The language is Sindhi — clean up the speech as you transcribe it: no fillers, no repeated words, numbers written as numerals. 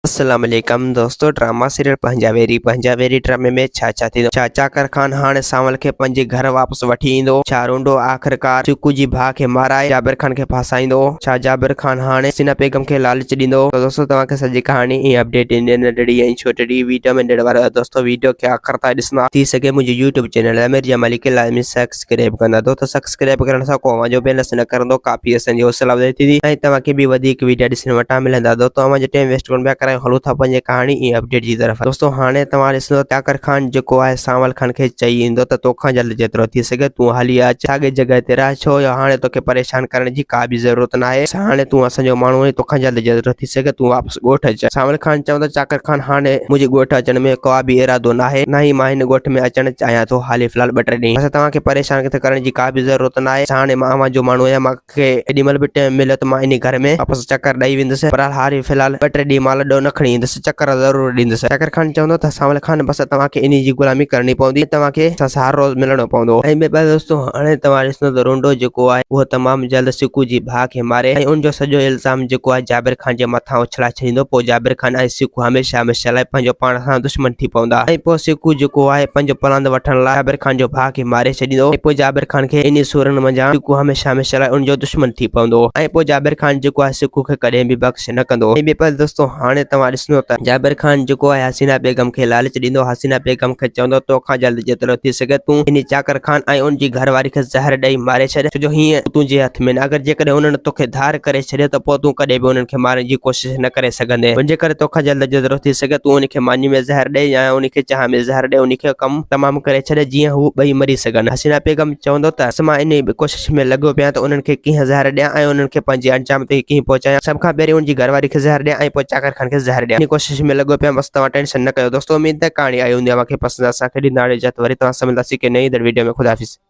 السلام عليڪم دوستو ڊراما سيريل پنهنجا ويري پنهنجا ويري ڊرامي ۾ ڇا ڇا ٿيندو ڇا چاڪر خان هاڻي سانول کي پنهنجي گهر واپس وٺي ايندو ڇا رونڊو آخرڪار چڪو جي ڀاء کي مارائي جابر خان کي ڦاسائيندو ڇا جابر خان هاڻي حسينا بيگم کي لالچ ڏيندو ته دوستو توهان کي سڄي ڪهاڻي ۽ اپڊيٽ ايندي ننڍڙي ۽ ڇوٽڙي ويڊيو ۾ ڏيڻ وارو آهيان دوستو ويڊيو کي آخر تائين ڏسندا ٿي سگهي منهنجي يوٽيوب چينل امير جمالي کي لازمي سبسڪرائب ڪندا دوستو سبسڪرائب ڪرڻ سان ڪو اوهان جو بيلنس نه ڪرندو ڪافي اسان جي حوصلا افزائي ٿيندي ۽ توهان کي به وڌيڪ ويڊيا ڏسڻ وٽان ملندا دوستو اوهان جو ٽائيم ويسٽ ڪونه پيا ڪرايون هلون ٿا پنهنجي ڪهاڻي ۽ اپڊيٽ جي طرف دوستو هاڻي توهان ڏسندو چاڪر خان جيڪو آهي سانول خان کي چئي ايندو ته توکان جلد جيترو ٿي سگهي تون هلي اچ ساڳي جڳهه تي رهه ڇو جو هاڻي توکي پريشان ڪرڻ جي ڪا به ضرورت ناهي هاڻي تون اسان جو ماڻهو آهين توکان جلد جيترو ٿي سگهي تون واپس ڳوٺ اچ. سانول خان چوندو چاڪر خان هاڻي منهنجي ڳوٺ اچڻ ۾ ڪو به ارادو ناهي، نه ئي مان هن ڳوٺ ۾ اچڻ چاهيان ٿو، حالي في الحال ٻه ٽي ڏينهن. بس توهان کي پريشان ڪرڻ جي ڪا به ضرورت ناهي، هاڻي مان اوهان جو ماڻهو آهيان، مان کي ڪيڏي مهل به ٽيم مليو ته مان انهي گهر ۾ واپس چڪر ڏئي ويندس، پر حالي في الحال ٻه ٽي ڏينهن مان لڏو نه کڻي ايندس، چڪر ضرور ڏيندس. چاڪر خان چوندو ته سانول خان بس توهان کي انهي جي غلامي ڪرڻي پوندي ۽ توهان کي اسان سان هر روز ملڻو پوندو. ۽ ٻئي پاسي دوستو هاڻي توهان ڏسندو ته رونڊو جيڪو آهي اهو تمام جلد سڪو جي ڀاء کي ماري ۽ ان جو سڄو الزام جيڪو آهي جابر خان جي مٿان اڇلائي ڇڏيندو پوء جابر خان ۽ سيڪو هميشه هميشه لاء پنهنجو پاڻ سان دشمن ٿي پوندا ۽ پوء سيڪو جيڪو آهي پنهنجو پلاند وٺڻ لاء جابر خان جو ڀاء کي ماري ڇڏيندو ۽ پوء جابر خان کي انهي سورن منجهان سيڪو هميشه هميشه لاء ان جو دشمن ٿي پوندو ۽ پوء جابر خان جيڪو آهي سيڪو کي ڪڏهن به بخش نه ڪندو ۽ ٻئي پاسي دوستو هاڻي توهان ڏسندو ته جابر خان جيڪو آهي حسينه بيگم کي لالچ ڏيندو حسينه بيگم کي چوندو توکان جلد جيترو ٿي سگهي تون انهي چاڪر خان ۽ ان جي گهر واري کي زهر ڏئي ماري ڇڏ ڇو جو هينئر تنهنجي هٿ ۾ نه اگر جيڪڏهن انهن توکي ڌار ڪري ڇڏيو ته پوء تون ڪڏهن به انهن کي مارڻ جي ڪوشش نه ڪري سگهندين ان جي ڪري توکان جلد جيترو ٿي سگهي تون انهي کي ماني ۾ زهر ڏي يا انهي کي چانهه ۾ زهر ڏي انهي کي ڪم تمام ڪري ڇڏ جيئن هو ٻئي مري سگهن حسينه بيگم چوندو ته بس مان انهي ڪوشش ۾ لڳو پيان ته انهن کي ڪيئن زهر ڏيان ۽ انهن کي پنهنجي انجام تائين ڪيئن پهچايان سڀ کان پهرين ان جي گهر واري کي زهر ڏيان ۽ پوء چاڪر خان کي زهر ڏيان انهي ڪوشش ۾ لڳو پيان بس توهان ٽينشن نه ڪيو دوستو اميد ته ڪهاڻي آئي هوندي اوهان کي پسند اسان کي ڏيندا اجازت وري توهان سان ملنداسين ڪنهن نئين ايندڙ ويڊيو ۾ خدا حافظ.